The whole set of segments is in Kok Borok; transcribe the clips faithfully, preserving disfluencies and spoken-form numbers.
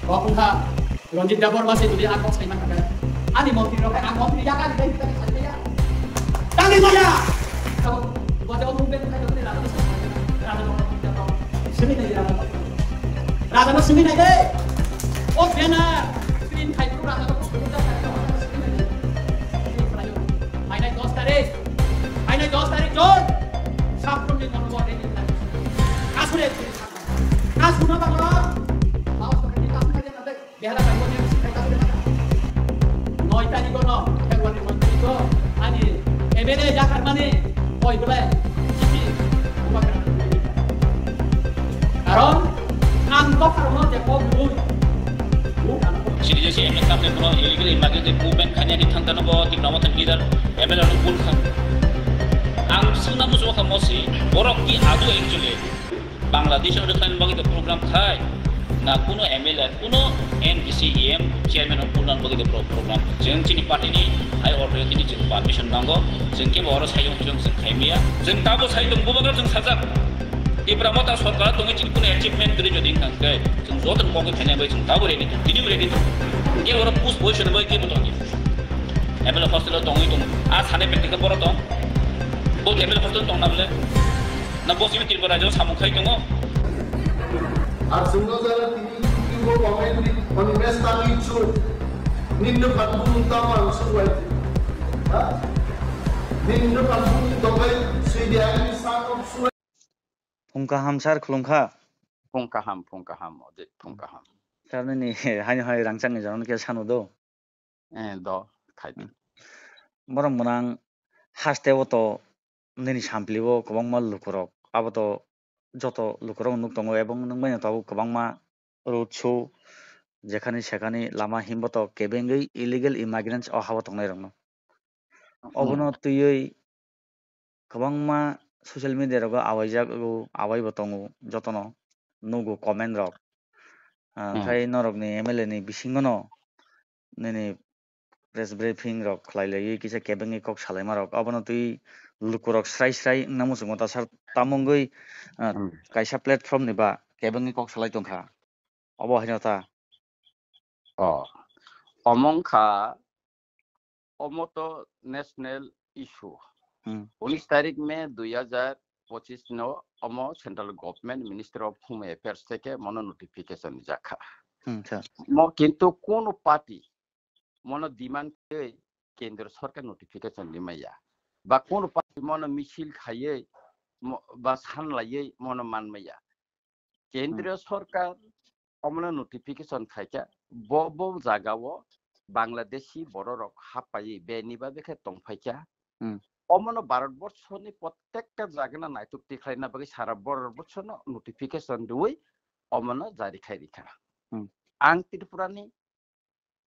Kok wngkha Ranjit Debbarma se jodi a kok sai mankha khe, ani montri rok khe ang montri ya kari dai kari sai ya. Tangwi maya. Tamo bo jabo movement khai jabo ni raja no simi nai raja no. Raja no simi nai de. O banner screen khai pro raja no simi nai de. Phainai dos tarik. Phainai dos tarik jor. Saprumni mono bo ready khai. Asure. Asuna bagala. Baos pakai di asuna dia nanti. Behara kami ni sih kata dia. Noi tadi kono, February noi tadi ko, ani M L A jakar mani, koi belai, cipi, upagra. Karon, ang to karon dia ko bui. Sini je si M L A kap ni kono illegal immigrant movement kanya di thang tano bo, di nama tan leader, M L A lo pun khan. Ang suna musuh kamu si, borok ki adu actually. Bangladesh o rwkhlaina bagwi de program khai, na kuno M L A, kuno M D C, E M, chairman o kunna bagwi de pro-, program. Chwng chini party ni high authority ni chwng permission nango, chwng kebo oro sai tong chwng chwng khai maya. Chwng tabo sai tong bubagra chwng sajak. Tipra Motha sorkar tongwi chini kuno achievement kwrwi jodi wngkha hwnkhe, chwng joto ni kokwi phainai bai chwng tabo ready tong, tini ready tong. Kebo oro push position bai kebo tongya. M L A hostel o tongwi tongo. A sane practical boro tong. Bo M L A hostel tong na bole. Na bo simi Tripura rajyo samung khai tongo. Ar chwngno jara tini YouTube o comment di, Animesh Tangwi chu. Ninno phan bumung tamo ang suwai. Ha? Ninno phan bumung tongbai sui di ang ni sakok suwai. Phung kaham sir, khulumkha. Phung kaham, phung kaham, Ojit, phung kaham. Sir nini haino hai rangchak ni jora no khe sanu do. Eh, do, khai di. Hmm. Borok mwnang haste o to nini sampli o kwbangma lukurok, abo to joto lukurok nuk tongo, ebong nwng bai no tabuk kwbangma road show, jekhani sekhani lama himbo to kebengwi illegal immigrants o habo tongnai rokno. Hmm. Obono twiwi kwbangma social media rogo awaijago, awaibo tongo, jotono nugo comment rok. Ah, hmm. Khai norokni M L A ni bisingono nini press briefing rok khlai laiwi kisa kebengwi kok salaima rok. Abono twi lukurok srai srai wngna muchungo ta sir, tamo wngwi, ah, hmm, kaisa platform ni ba kebengwi kok salai tongkha. Obo haino ta. Oh, omo wngkha, omo to national issue. Hmm. Unis tarik May dui hajar pochis no omo central government Ministry of Home Affairs theke mono notification jakha. Hmm, sir. Mo kintu kono party mono demand khe kendro sorkar notification rimaya. Ba kono party mono misil khaiye mo-, ba sanlaiye mono manmaya. Kendriyo, hmm, sorkar omono notification khaikha, bo bo jagao Bangladeshi bororok hapaiwi beni bagwi khe tongphaikha. Hmm. Omono Bharat borso ni prottekta jagano naituk tikhlaina bagwi sara Bharat borso no notification riwi omono jari khai rikha. Hmm. Ang Tripura ni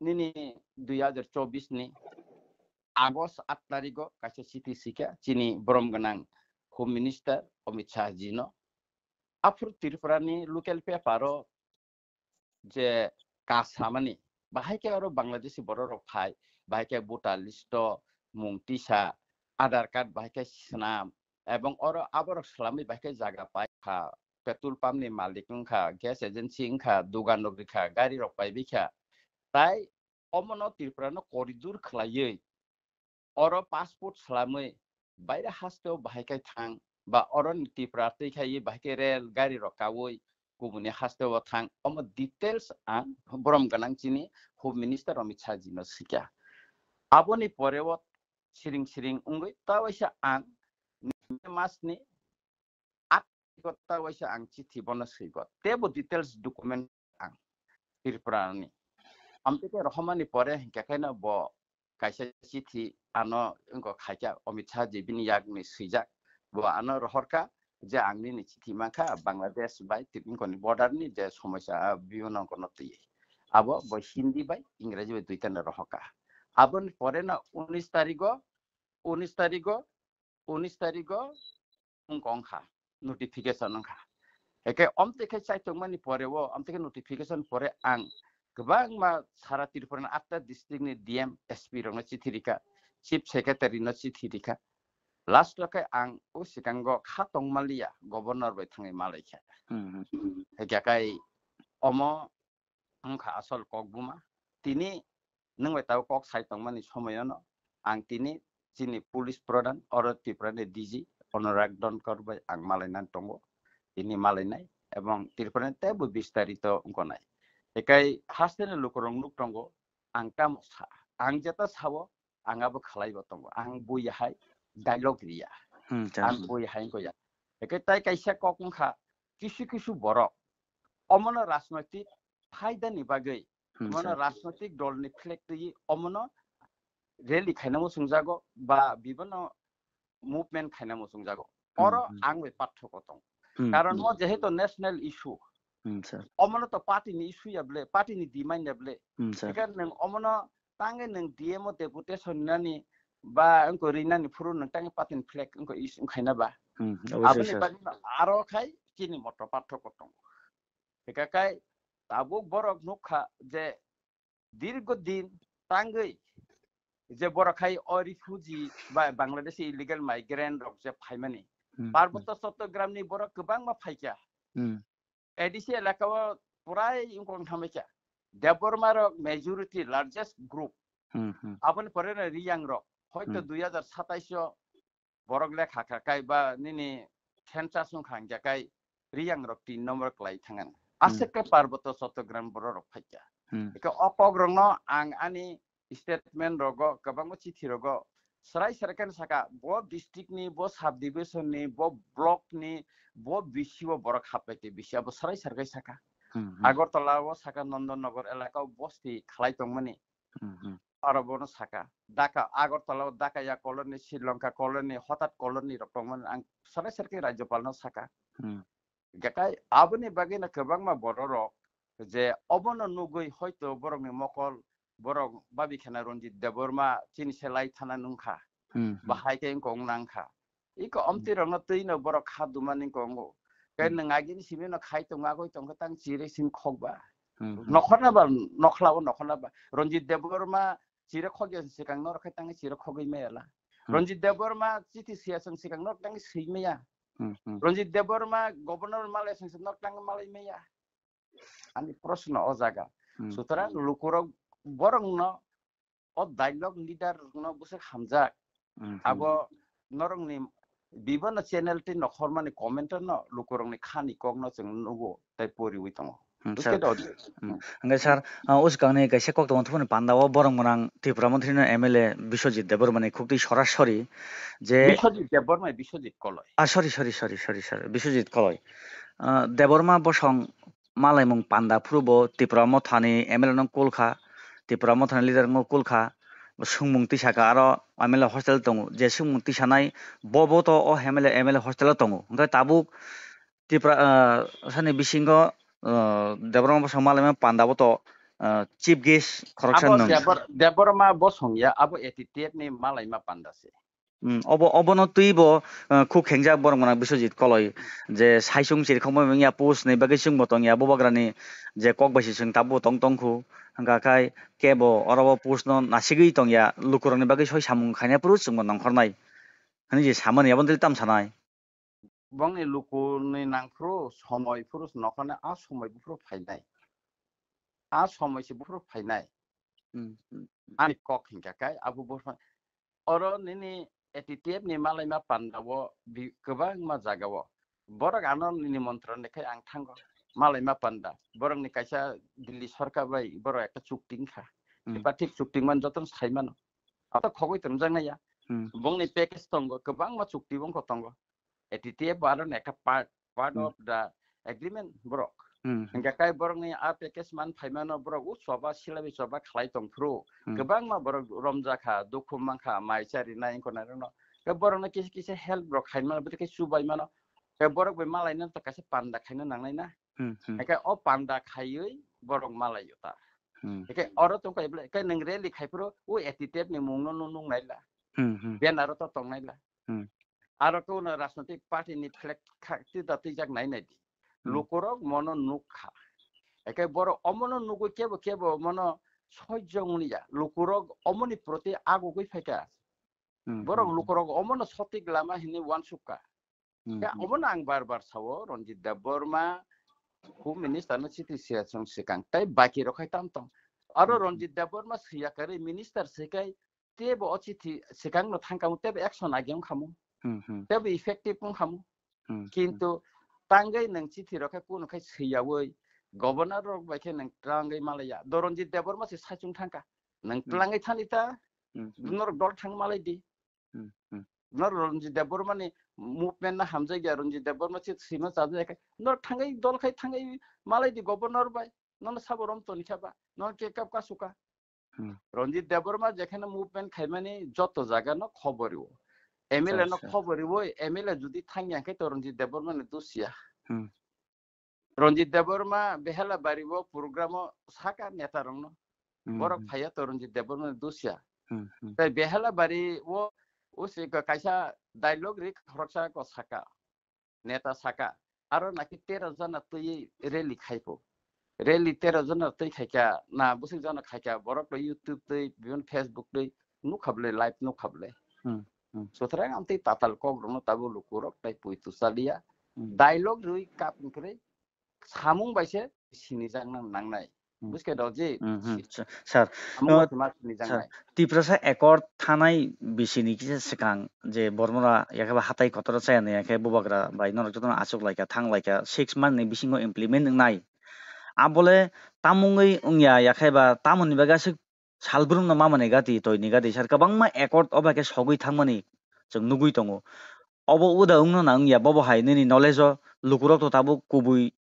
nini dui hajar chobis ni August aat tarigo kaisa chithi sikha chini borom gwnang Home Minister Amit Shah ji no. Aphuru Tripura ni local paper o je kasamani, bahai khe oro Bangladeshi bororok phai, bahai khe voter list o mung tisa, Aadhaar card bahai khe swnam, ebong oro aborok swlamwi bahai khe jaga pai kha, petrol pump ni malik wngkha, gas agency wngkha, dugan rok rikha, gari rok paibi kha. Tai omono Tripura no corridor khwlaiwi oro passport swlamwi baire hasteo bahai khe thang ba oro ni Tripura twi khai bahai khe rel gari rok kaui kubuni hasteo thang, omo details ang borom gwnang chini Home Minister Amit Shah ji no sikha. Aboni pore o siring siring wngwi ta waisa ang May mas ni aat tariko ta waisa ang chithi bono swigo. Tebo details document ang Tripura ni. Amtwi khe rohormani pore hinkhe khaino bo kaisa chithi ano wngkha khaikha Amit Shah ji bini yakni swijak. Bo ano rohorkha je ang nini chithi mankha Bangladesh bai Tripura ni border ni je somosya, ah, bini nogo no twi. Abo bo Hindi bai Ingreji bai duitano rohorkha. Aboni pore no unis tarigo, unis tarigo, unis tarigo wngkha, wngkha, notification wngkha. Eke omtwi khe chaitokmani pore o, omtwi khe notification pore ang kwbangma sara Tripura ni atta district ni D M, S P rokno chithi rikha, Chief Secretary no chithi rikha. Last o khe ang o sikango kha tongmaliya, Governor bai thangwi malaikha. Hmm, hmm. Eke kai omo wngkha asol kokbuma. Tini nwng bai tabuk kok sai tongmani somoyono ang tini chini police pradhan oro Tripura ni D G Anurag Donkor bai ang malainani tongo. Tini malainai ebong Tripura ni teibo bistarito wngkonai. Ekai hasteni lukurok nuk tongo, ang tamo sa, ang jeta sao, ang abo khalaibo tongo. Ang bui hai dialogue riya. Hmm, cha. Ang bui hai wngko ya. Ekai tai kaisa kok wngkha, kisu kisu borok omono rajnoitik phaidani bagwi, hmm, omono, cha, rajnoitik dolni flag twi omono rally khaina muchungjago ba bibono movement khaina muchungjago. Hmm, oro, hmm, ang bai parthoko tong. Hmm, karon, hmm, mo jehetu national issue, hmm, sir, omono to party ni issue ya ble, party ni demand ya ble. Hmm, sir. Ekan nwng omono tangwi nwng D M o deputation nani ba wngko rinani phuru nwng tangwi party ni flag wngko issue wngkhaina ba. Hmm, obviously, aboni, sir, bagwi aro khai chini moto parthoko tong. Hikakai tabuk borok nukha je dirgo din tangwi je borok hai o refugee ba Bangladeshi illegal migrant rok je phaimani. Hmm, hmm. Parboto Chottogramni borok kwbangma phaikha. Hmm. A D C elakao purai wngkong thamaikha. Debbarma rok majority largest group. Hmm, hmm. Aboni pore no Riyang rok hoito, hmm, dui hazar satais o borok lekha kha kai ba nini census wngkha hingkha kai Riyang rok tin number kwlai thangan. Hmm. Aswk khe Parboto Chottogram borok rok phaikha. Hmm. Eke o kok rokno ang ani statement rogo, kwbangma chithi rogo srai srai khe saka, bo district ni, bo sub division ni, bo block ni, bo bisi o borok haplai te bisi abo srai srai khe saka. Hmm, hmm. Agartala o saka Nandanagar elaka o bosti khlai tongmani. Hmm, hmm. Aro bono saka, Dhaka, Agartala o Dhaka ya colony, Sri Lanka colony, hotat colony rok tongmani ang sare sare khe Rajyapal no saka. Hmm. Gakai aboni bagwi no kwbangma borok rok je obono nugwi hoito borokni mokol, borok babi khena Ranjit Debbarma chini se lai thana nungkha. Hmm, hmm. Bahai khe wngkha wng nangkha. Iko, hmm, omtwi rokno twi no borok kha dumani wngkha wngo. Khe, hmm, nwng agini simi no khai tong agoi tong khe tang chire sim khok ba. Hmm, hmm. Nokhorna ba, nokhla o nokhorna ba. Ranjit Debbarma chire khok ya swkang norok khai tang chire khogwi maya la. Hmm. Ranjit Debbarma chithi siya swng swkang norok tang swi maya. Hmm, hmm. Ranjit Debbarma governor malai swng swng norok tang malai maya. Ani proshno o jaga. Hmm. Sutrang lukurok borokno o dialogue leader no bwswk hamjak. Hmm, hmm. Abo norokni bibano channel tei nokhormani commenter no lukurokni khani kokno chwng nugo tei poriwi tongo. Hmm, buskhe sir. Do. Hmm. Hwnkhe sir, ah, o swkangni kaisa kok tongo thumani panda o borok mwnang Tripura montri no M L A Biswajit Debbarmani khuktwi sorasori je Biswajit Debbarma, Biswajit Koloi. Ah, sorry, sorry, sorry, sorry, sir. Biswajit Koloi. Ah, Debbarma bosong malaimung panda phuru bo Tipra Mothani M L A no call kha, Tipra Mothani leader no call kha, bo swngmung tisa kha, aro M L A hostel tongo, je swngmung tisanai bo bo to o M L A, M L A hostel o tongo. Hwnkhe tabuk Tipra, ah, sani bisingo, ah, Debbarma bosong malaima panda bo to, ah, chief guest khoroksa abo nwng. Debor-, Debbarma bosong ya, abo A T T F ni malaima panda se. Hmm, obo, obono twibo, uh, khuk khengjak borok mwnang Biswajit Koloi, je saisung chirikhokma wngya post ni bagwi chwngbo tongya bubagrani je kok bai se chwng tabuk tong tongkhu, hwnkha khai kebo oro o post no nasigwi tongya, lukurokni bagwi soi samung khaina phuru chwngbo nongkhornai hwnwi je samani, aboni twi tamo sanai? Bongni lukuni nangphuru somoi phuru nokharnai, a somoi buphuru phainai. A somoi se buphuru phainai. Hmm, hmm, hmm. Ani kok hinkha kai abo buphuru. Oro nini A T T F ni malaima panda o bi-, kwbangma jaga o. Borok ano nini montro ni khai ang thango. Malaima panda. Borok ni kaisa Delhi sorkar bai borok ekta chukti wngkha. Hmm. Tripartite chukti man jotono sai mano. Abo khogoi tongjaknai ya. Hmm. Bongni package tongo, kwbangma chukti bongkho tongo. A T T F bo aroni ekta part, part, hmm, of the agreement borok. Hmm. Hingkha kai borokni a package man phaimano borok o choba silabi choba khlai tongphuru. Hmm. Kwbangma borok romjakha, dukhu mankha, mai charinai wngkha nairokno. Khe borokno kisa kisa help rok khaimano, bwtwi khe chubaimano. Khe borok bai malaina to kaisa panda khaina nangnai na. Hmm, hmm. Hingkhe o panda khaiwi borok malaio ta. Hmm. Hingkhe oro tongkha, khe nwng rally khaiphuru o A T T F ni mungno nung nung naila. Hmm, hmm. Banner o to tongnaila. Hmm. Aro khe uno rajnotik party ni flag kha-, twi da twijak nai nai di. Hmm. Lukurok mono nuk kha. Eke borok omono nugwi kebo kebo mono soijo wngya. Lukurok omoni proti agugwi phaikha. Hmm, borok, hmm, lukurok omono sotik lama hinwi uansukha. Hmm, khe, hmm, omono ang bar bar sao, Ranjit Debbarma Home Minister no chithi siya chwng swkang, tei baki rok khai tam tong. Aro Hmm, hmm. Ranjit Debbarma siya kwrwi minister se kai, tebo o chithi swkang no thang kamo, tebo action age wng kamo, Hmm, hmm. Tebo effective wng kamo. Hmm, hmm. Kintu tangwi nwng chithi rok khe kuno khai swiyawi, governor rok bai khe nwng tangwi malaya. Do Ranjit Debbarma se saichung thangka. Nwng Hmm. twlangwi thani ta, Hmm, hmm. Norok dol thang malai di. Hmm, hmm. Norok Ranjit Debbarma ni movement no hamjak ya, Ranjit Debbarma se swima chajak ya khe, norok thangwi dol khai thangwi malai di governor bai. Nono sabo rom toni kha ba, nono ke kap ka suka. Hmm. Ranjit Debbarma jekheno movement khaimani joto jaga no khobor o. M L A Sir, no sir. Khobor o, M L A jodi thangya khe to Ranjit Debbarma ni dusia. Hmm. Ranjit Debbarma Behela Bari o program o saka neta rok no. Hmm, Borok hmm. Phaiya to Ranjit Debbarma ni dusia. Hmm, hmm. Tai Behela Bari o, o se ka-, kaisa dialogue ri khoroksa ko saka. Neta saka, aro naki tero jona twi rally khaipo. Rally tero jona twi khaikha, na bwswk jona khaikha, borok to YouTube twi, bibin Facebook twi, nukha bwle, live nukha bwle. Hmm, hmm. Sutrang amtwi tatal kok rokno tabo lukurok tai pui tu chaliya. Hmm. Dialogue rwi kap wngkhe samung bai se sinijak nang nangnai. Hmm. Buske doji? Hmm, hmm. Si- Sa-, sir, Samung uh, bai ma sinijak sir, nai. Tiprasa Accord thanai bisini kisa swkang je Bormora yakhe ba hatai kotor chaya nai yakhe bubagra bai norok jotono achuk laikha, thang laikha, six month ni bisingo implement wngnai. Abole tamungwi wngya yakhe ba tamoni bagwi aswk salbrumno mamani gati, toini gati, sir, kwbangma accord o bai khe sogwi thangmani chwng nugwi tongo. Obo uda wngno na wngya, bobo hai nini knowledge o lukurok to tabuk kubui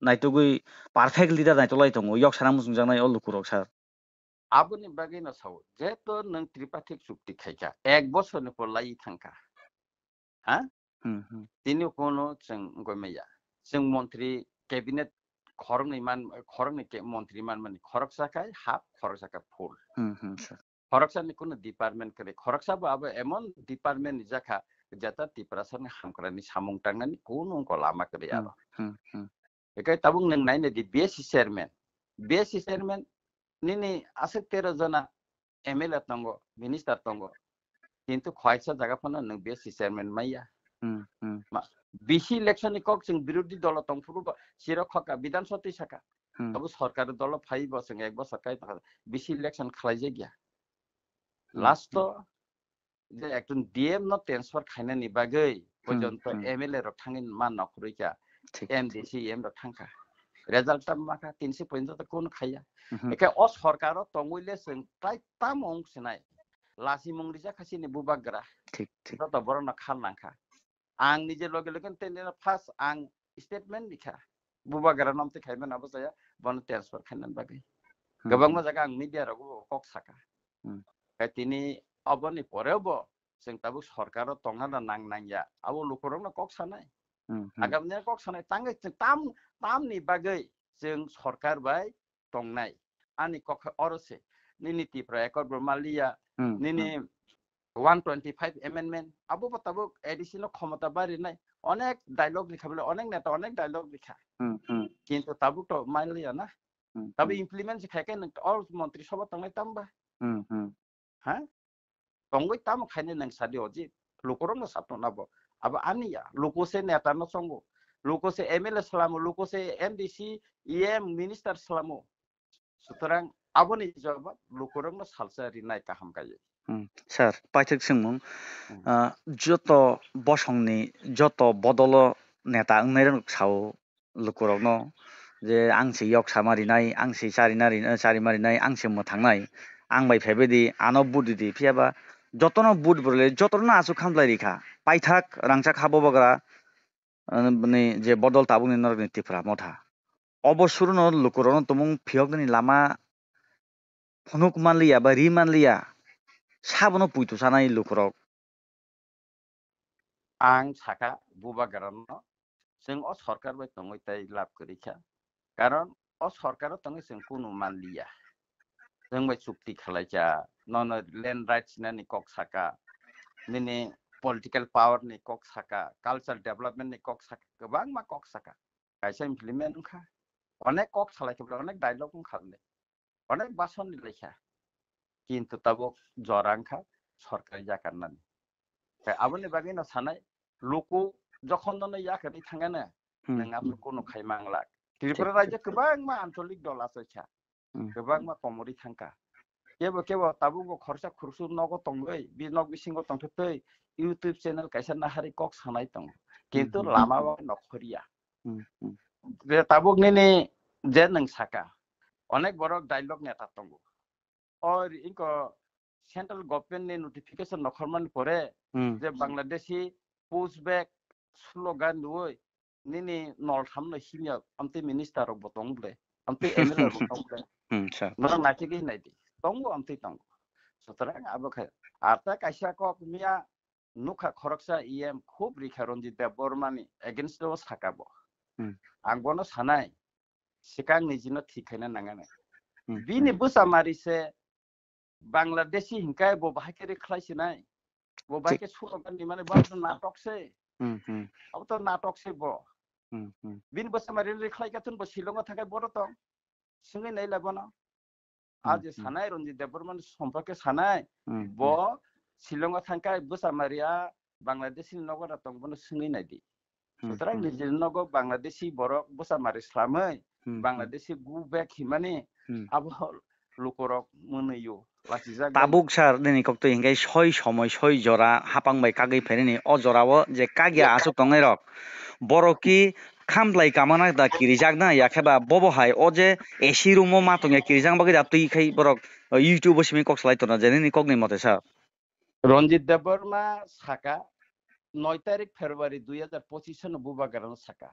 naitugwi perfect leader naitolai tongo, yok sana muchungjaknai o lukurok, sir. Aboni bagwi no sao, jeto nwng tripartite chukti khaikha, ek bosorni por lai thangkha. Ha? Hmm, hmm. Tini kono chwng wngwi maya. Chwng montri cabinet khoroknwi man, khoroknwi ke-, montri manmani khoroksa khai half, khoroksa khai full. Hmm, hmm, sir. Khoroksa ni kono department kwrwi, khoroksa bo abo emon department ni jakha, jeta Tiprasa ni hamkra ni samung tangnani kono wngko lama kwrwi Hmm, aro. Hmm, hmm. Ekai tabuk nwng naina di B S C chairman. B S C chairman nini aswk tero jona M L A tongo, minister tongo. Kintu khwaisa jaga phano nwng B S C chairman maya. Hmm, hmm. Ma, B C election ni kok chwng birodhi dolo tongphuru ba siro khoka Bidhan Sabha twi saka. Hmm. Abo sorkar dolo phai bo chwng ek bosor kai tongkha. B C election khlai jak ya. Hmm, Last hmm. To je ekjon D M no transfer khainani bagwi Hmm, porjonto hmm. M L A rok thangwi ma nokhorwi kha, Thik, M D C, thik. M rok thangkha. Result tam makha, tinsi porjonto kono khaiya. Mhm. Eke o sorkaro tongwile chwng tai tamo wng sinai. Lasi mung rijak kha chini bubagra. Thik, thik. Joto borokno khal nangkha. Ang nije loge loge tei nini first ang statement rikha. Bubagra nom tei khaimani abo chaya, bono transfer khainani bagwi. Hmm, Kwbangma hmm. Jaga ang media rogo kok saka. Hmm. Khe tini oboni porebo chwng tabuk sorkaro tongna nang nangya. Abo lukurokno kok sanai. Hmm, hmm. Agamni kok sanai tangwi chwng tam, tamni bagwi chwng sorkar bai tongnai. Ani kok khe oro se. Nini Tipra Accord bo maliya, Hmm, nini hmm. One twenty-five amendment, abo bo tabuk A D C no khomota barinai. Onek dialogue rikha bole, onek neta onek dialogue rikha. Hmm, hmm. Kintu tabuk to maliya na. Hmm, Tabuk hmm. Implement se khaikhe nwng o montri sabha tongnai tamba. Hmm, hmm. Ha? Tongwi tamo khainai nwng sadi oji. Lukurokno sapno nabo. Abo aniya. Luku se neta no chongo. Luku se M L A salamo. Luku se M D C, E M, minister salamo. Sutrang aboni jawab lukurokno salsa rinai kaham kaiwi. Hmm, sir, paithak swngmung. Hmm. Ah, joto bosongni, joto bodolo neta wngnai rok sao lukurokno je ang se yok sama rinai, ang se charina rin-, charima rinai, ang se mwthangnai, ang bai phaibai di, ano vote ridi, phiyaba jotono vote bo rwlai, jotono aswk khamlai rikha. Paithak rangchak ha bubagra, ah, ni je bodol tabukni norokni Tipra motha. Obo suruno lukurokno tumung phiyoknani lama phunuk manliya ba ri manliya, sabono puitu sanai lukurok. Ang saka bubagrano, chwng o sorkar bai tongwi tai lab kwrwi kha. Karon o sorkaro tongwi chwng kunu manliya. Chwng bai chukti khwlaikha, nono land rights nani kok saka, nini political power ni kok saka, cultural development ni kok saka, kwbangma kok saka. Kaisa implement wngkha. Onek kok salai khe, onek dialogue wngkha bole. Onek bason ni lekha. Kintu tabuk jora wngkha sorkari yakarnani. Tei aboni bagwi no sanai, luku jokhon nono yakarwi thangana, Hmm, nwng hmm. Aphuru kunu khai manglak. Tripura rajyo kwbangma ancholik dol achaikha, kwbangma komorwi thangkha. Kebo kebo tabukbo khoroksa khoroksa nogo tongwi, bi nok bisingo tongthokwi YouTube channel kaisa naharwi kok sanai tongo. Kintu lama o nokhorya. Je tabuk nini je nwng saka, onek borok dialogue neta tongo. O ri-, inko central government ni notification nokhormani pore je Bangladeshi pushback slogan rwui nini nol thamno himya amtwi minister rok bo tong ble, amtwi M L A rok bo tong ble. Hmm, sir. Norok naisingwi hinai di. Tongo amtwi tongo. Sutrang abo khe. Arta kaisa kok miya nukha khoroksa E M khub rikha Ranjit Debbarma ni against o saka bo. Hmm. Ang bono sanai, swkang nijino thik khaina nangani. Hmm, Bini hmm. bwsa mari se Bangladeshi hinkai bo bahai khe rikhlai sinai. Bo bahai Thik. khe surogan ni mane bo to natok se. Hmm, hmm. Abo to natok se bo. Hmm, hmm. Bini bwsa mari rikhlai ka tun bo Shillong o thakai boro tong. Singwi nai la bono. A Hmm, je hmm. sanai Ranjit Debbarma ni somporke sanai Hmm, hmm. bo Shillong o thangkai bwsa mari a Bangladeshi ni nogo da tong bono singwi nai di. Hmm, Sutrang hmm. nijini nogo Bangladeshi borok bwsa mari slamwi Hmm, hmm. Bangladeshi go back himani Hmm. abo lukorok mwnwi o lachijak bai. Tabuk sir, nini koktwi hinkhe soi somoi soi jora hapang bai kagwi phainani o jorao je kagya Ye aswk tongnai rok borok ki khamlai kamana da kirijak na ya khe ba bobo hai o je A C room o ma tongya kirijak bagwi da twi khai borok YouTube o simi kok salai tona je nini kokni mote sir. Ranjit Debbarma saka noi tarik February dui hajar pochis no bubagrano saka.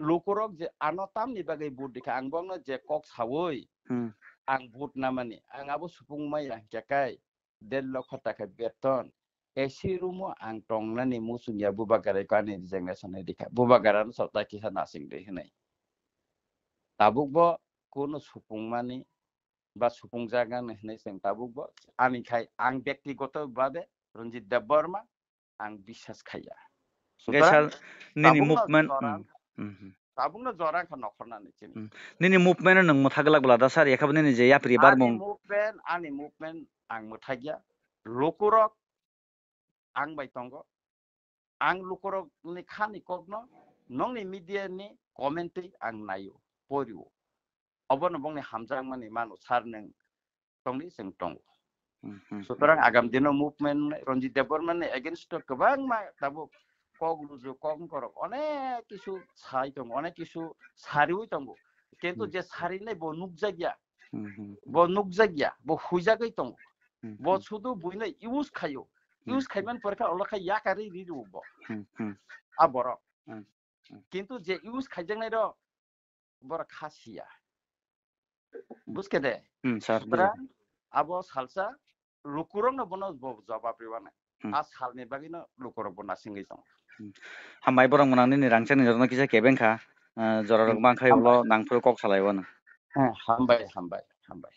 Lukurok je ano tamni bagwi vote dikha, ang bongno je kok sawi Hmm. ang vote namani, ang abo supung maya hingkha kai der lokho taka beton, A C room o ang tongnani muchungya bubagra ko ani resignation dikha, bubagrano sota kisa nasing de hinai. Tabuk bo kuno supung mani ba supung jaga hinai chwng tabuk bo ani khai ang byaktigoto bhabe Ranjit Debbarma ang biswas khaiya. Sutrang Nini tabukno movement, jora, hmm, hmm, hmm. tabukno jora wngkha nokhornani chini. Hmm. Nini movement no nwng mwthagwlak bwla da sir, yakhabo nini je yapri Ani barmung. movement, ani movement ang mwthagya. Lukurok ang bai tongo. Ang lukurokni khani kokno nongni media ni comment twi ang naio, porio. Obono bongni hamjakmani mano sir nwng tongdi chwng tongo. Hmm, hmm, hmm. Sutrang agam dino movement Ranjit Debbarma ni against o kwbangma tabuk kok luju, kok wngkorok onek kisu sai tongo, onek kisu sariwi tongo. Kintu Hmm. je sarinai bo nukjakya, Hmm, hmm. bo nukjakya, bo huijagwi tongo. Hmm, Bo hmm. sudu buino use khaio. Hmm, Use hmm. khaiman pore kha olo kha yakarwi rirwo bo. Hmm, hmm. A borok. Hmm, hmm. Kintu je use khaijaknai rok borok kha siya. Buskhe de? Hmm, sir, Sutra bujo. abo salsa lukurokno bono bo jawab riwana. Hmm. A salni bagwino lukurok bo nasingwi tongo. Hmm. Hambai borok mwnang nini rangchakni jorano kisa kebeng kha. Ah, jorok Hmm, bangkhai hambai. ulo nangphuru kok salai wano. Eh, hambai, hambai, hambai.